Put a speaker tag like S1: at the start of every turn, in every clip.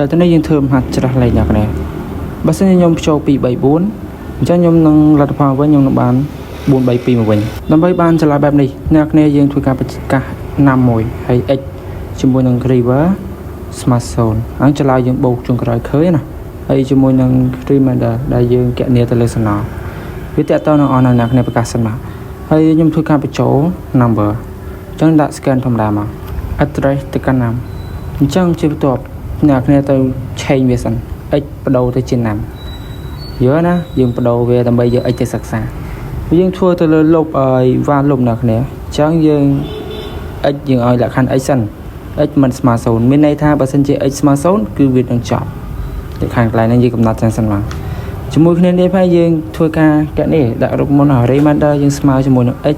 S1: តែទៅនេះយើងធ្វើមហាច្រាស់លេខអ្នកគ្នាបើសិនជាខ្ញុំបញ្ចូល2 3 4អញ្ចឹងខ្ញុំនឹងលទ្ធផលវិញខ្ញុំនឹងបាន4 3 2មកវិញដើម្បីបានចម្លើយបែបនេះអ្នកគ្នាយើងធ្វើការប្រកាស num មួយហើយ x ជាមួយនឹង reverse ស្មើ0អញ្ចឹងចម្លើយយើងបូកចុងក្រោយឃើញណាហើយជាមួយនឹង remainder ដែលយើងគណនាទៅលើសំណល់វាតកតនឹងអស់នៅអ្នកគ្នាប្រកាសសិនមកហើយខ្ញុំធ្វើការបញ្ចូល number អញ្ចឹងដាក់ scan ធម្មតាមក address ទៅកាន់ num អញ្ចឹងជាបន្ទាប់អ្នកគ្នាទៅ change វាសិន x បដូរទៅជា num យល់ណាយើងបដូរវាដើម្បីយក x ទៅសិក្សាយើងធ្វើទៅលើ loop ឲ្យ while loop អ្នកគ្នាអញ្ចឹងយើង x យើងឲ្យលក្ខខណ្ឌ x សិន x មិនស្មើ0មានន័យថាបើសិនជា x ស្មើ0គឺវានឹងចប់លក្ខខណ្ឌកន្លែងហ្នឹងយើងកំណត់ចឹងសិនមកជាមួយគ្នានេះហើយយើងធ្វើការកនេះដាក់រូបមន្ត remainder យើងស្មើជាមួយនឹង x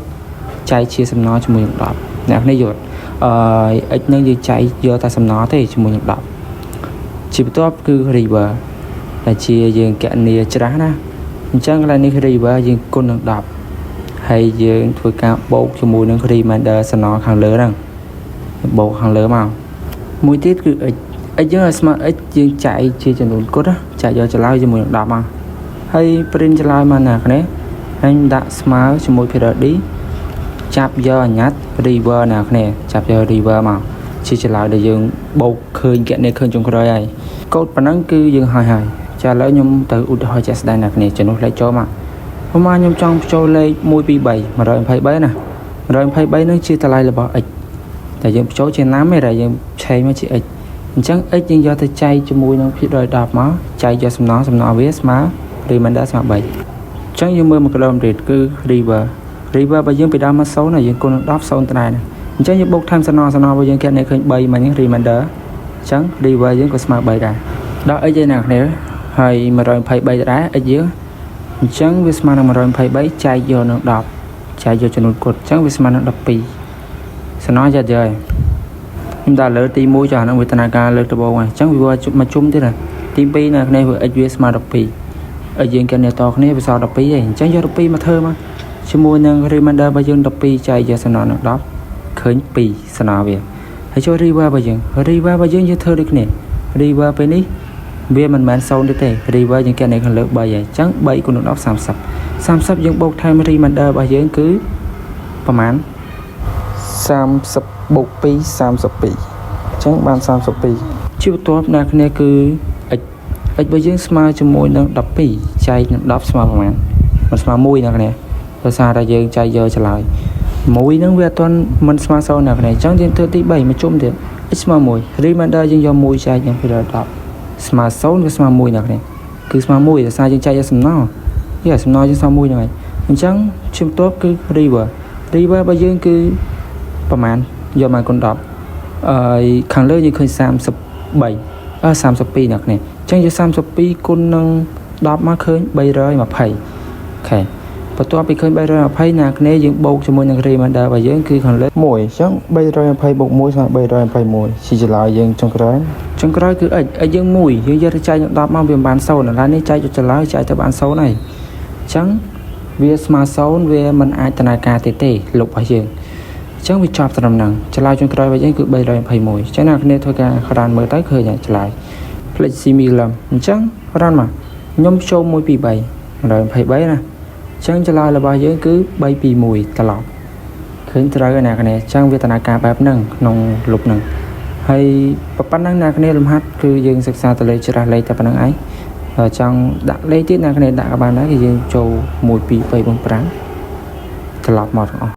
S1: ចែកជាសំណល់ជាមួយនឹង10អ្នកនេះយល់អឺ x នឹងយើងចែកយកតែសំណល់ទេជាមួយនឹង10ជាបន្ទាប់គឺ reverse ដែលជាយើងកណនាច្រាស់ណាអញ្ចឹងកន្លែងនេះ reverse យើងគុណនឹង10ហើយយើងធ្វើការបូកជាមួយនឹង remainder សំណល់ខាងលើហ្នឹងបូកខាងលើមកមួយទៀតគឺ x x យើងឲ្យស្មើ x យើងចែកជាចំនួនគត់ណាចែកយកចម្លើយជាមួយនឹង10មកហើយ print ចម្លើយមកណាគ្នាហើយដាក់ស្មើជាមួយ period d ចាប់យកអញ្ញត្តិ reverse ណាគ្នាចាប់យក reverse មកជាចម្លើយដែលយើងបូកឃើញកណនីឃើញចុងក្រោយហើយកូដប៉ុណ្ណឹងគឺយើងហើយហើយចាឥឡូវខ្ញុំទៅឧទាហរណ៍ជាក់ស្ដែងណាគ្នាជំនួសលេខចូលមកព្រោះមកខ្ញុំចង់បញ្ចូលលេខ1 2 3 123ណា123នឹងជាតម្លៃរបស់ x តែយើងបញ្ចូលជា num ទេតែយើងឆេមកជា x អញ្ចឹង x យើងយកទៅចែកជាមួយនឹងភាគរយ10មកចែកយកសំណល់សំណល់វាស្មើ remainder ស្មើ3អញ្ចឹងយើងមើលមកក្រោមទៀតគឺ reverse reverse បើយើងពីដើមមក0ហើយយើងគុណនឹង10 0ដដែលអញ្ចឹងយើងបូកថែមសំណល់សំណល់របស់យើងគេនេះឃើញ3មិញហ្នឹង remainder អញ្ចឹង reverse យើងក៏ស្មើ3ដែរដល់ x ឯណាគ្នាហើយ123ដែរ x យើងអញ្ចឹងវាស្មើនឹង123ចែកយកនឹង10ចែកយកចំនួនគត់អញ្ចឹងវាស្មើនឹង12សំណល់យ៉ាត់យើខ្ញុំដាក់លើទី1ចាស់ហ្នឹងវេទនាការលើកដំបូងហើយអញ្ចឹងវាមកជុំទៀតណាទី2នៅគ្នាវា x វាស្មើ12 x យើងគណនាតគ្នាវាសល់12ហើយអញ្ចឹងយក12មកធ្វើមកជាមួយនឹង remainder របស់យើង12ចែកយកសំណល់នឹង10ឃើញ2សំណល់វាហើយចូល reverse របស់យើង reverse របស់យើងយើងធ្វើដូចគ្នា reverse ពេលនេះវាមិនមែន0ទេទេ reverse យើងគណនាខាងលើ3ហើយអញ្ចឹង3គុណនឹង10 30 30យើងបូកថែម remainder របស់យើងគឺប្រហែល
S2: 30បូក2 32អញ្ចឹងបាន32
S1: ជាបន្ទាប់អ្នកគ្នាគឺ x x របស់យើងស្មើជាមួយនឹង12ចែកនឹង10ស្មើប្រហែលមិនស្មើ1អ្នកគ្នាដោយសារតែយើងចែកយកចម្លើយ1ហ្នឹងវាអត់ទាន់មិនស្មើ0អ្នកគ្នាអញ្ចឹងយើងធ្វើទី3មកជុំទៀត x ស្មើ1 remainder យើងយក1ចែកនឹង2ដល់10ស្មើ0វាស្មើ1អ្នកគ្នាគឺស្មើ1ដោយសារយើងចែកយកសំណល់យេសំណល់យើងស្មើ1ហ្នឹងហើយអញ្ចឹងជាបន្ទាប់គឺ reverse reverse របស់យើងគឺប្រហែលយកមកគុណ10អឺខាងលើយើងឃើញ33អឺ32អ្នកគ្នាអញ្ចឹងយក32គុណនឹង10មកឃើញ320OK បន្ទាប់ពីឃើញ320ណាគ្នាយើងបូកជាមួយនឹង remainder របស់យើងគឺខាងលើ
S2: 1អញ្ចឹង320បូក1ស្មើ321ជាចម្លើយយើងចុងក្រោយ
S1: ចុងក្រោយគឺ x x យើង1យើងយកទៅចែកនឹង10មកវាមិនបាន0ឥឡូវនេះចែកយកចម្លើយចែកទៅបាន0ហើយអញ្ចឹងវាស្មើ0វាមិនអាចដំណើរការទេទេលុបរបស់យើងអញ្ចឹងវាចប់ត្រឹមហ្នឹងចម្លើយចុងក្រោយរបស់យើងគឺ321អញ្ចឹងអ្នកគ្នាធ្វើការ run មើលទៅឃើញហើយចម្លើយផ្លេច similar អញ្ចឹង run មកខ្ញុំចូល1 2 3 123ណាអញ្ចឹងចម្លើយរបស់យើងគឺ321ត្រឡប់ឃើញត្រូវហើយអ្នកគ្នាអញ្ចឹងវាដំណើរការបែបហ្នឹងក្នុងលុបហ្នឹងហើយប៉ុណ្ណឹងអ្នកគ្នាលំហាត់គឺយើងសិក្សាទៅលើច្រាស់លេខតែប៉ុណ្្នឹងឯងចង់ដាក់លេខទៀតអ្នកគ្នាដាក់ក៏បានដែរគឺយើងចូល1 2 3 4 5ត្រឡប់មកទាំងអស់។